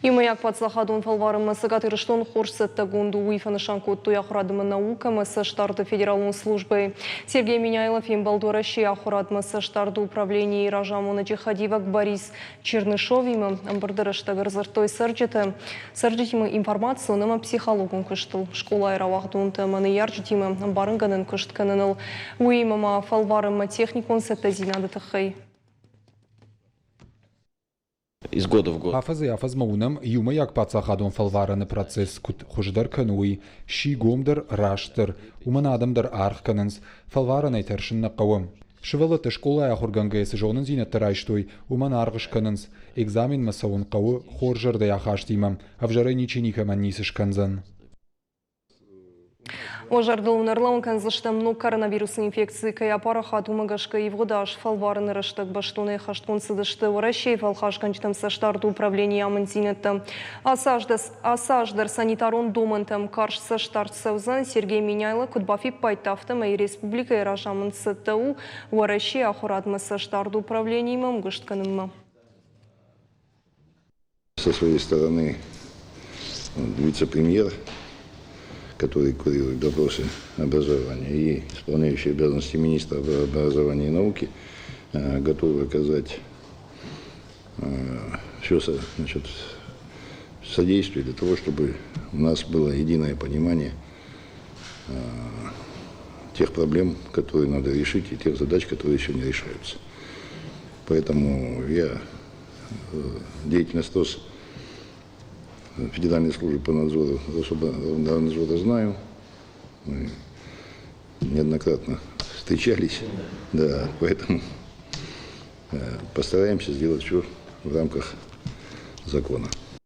Иумӕйаг паддзахадон фӕлварӕнмӕ Цӕгат Ирыстон хорз цӕттӕгонд у, уый фӕнысан кодтой ахуырад ӕмӕ наукӕмӕ цӕстдарды федералон службӕйы. Сергей Меняйло фембӕлд Уӕрӕсейы ахуырадмӕ цӕстдарды управленийы разамонӕджы хӕдивӕг Борис Чернышовимӕ. Ӕмбырды рӕстӕг ӕрдзырдтой цӕрджытӕ цӕрджытимӕ информацион ӕмӕ психологон куыстыл, скъолайы рауагъдонтӕ ӕмӕ ныййарджытимӕ ӕмбарынгӕнӕн куыст кӕныныл, уыимӕ ма фӕлварӕнмӕ техникон цӕттӕдзинады тыххӕй. Из года в год. Афӕдзӕй-афӕдзмӕ уынӕм, иумӕйаг паддзахадон фӕлварӕны процесс куыд хуыздӕр кӕны, уый сси гомдӕр, растдӕр, уымӕн адӕм дӕр аргъ кӕнынц, фӕлварӕнӕй тӕрсын нӕ хъӕуы. Сывӕллӕттӕ скъолайы ахуыргӕнгӕйӕ цы зонындзинӕдтӕ райстой, уымӕн аргъ скӕнынц. Экзаменмӕ цӕуын хъӕуы хорз зӕрдӕйы ахастимӕ, ӕвзӕрӕй ничи никӕмӕн ницы скӕндзӕн. Уӕ зӕрдыл уын ӕрлӕууын кӕндзыстӕм, ног коронавирусы инфекци кӕй апарахат, уымӕ гӕсгӕ ивгъуыд аз фӕлварыны рӕстӕг бӕстонӕй хӕстгонд цыдысты Уӕрӕсейы фӕлхасгӕнджытӕм цӕстдарды управленийы амынддзинӕдтӕ. Ацы аз дӕр санитарон домӕнтӕм карз цӕстдард цӕудзӕн. Сергей Меняйло куыд бафиппайдта, афтӕмӕй республикӕйы разамынд цӕттӕ у Уӕрӕсейы ахуырадмӕ цӕстдарды управлениимӕ ӕмгуыст кӕнынмӕ. Со своей стороны вице-премьер, который курирует вопросы образования и исполняющий обязанности министра образования и науки, готовы оказать все, значит, содействие для того, чтобы у нас было единое понимание тех проблем, которые надо решить, и тех задач, которые еще не решаются. Поэтому я деятельность РОС, Федеральной службы по надзору Рособорнадзора знаю. Мы неоднократно встречались, да, поэтому постараемся сделать все в рамках закона.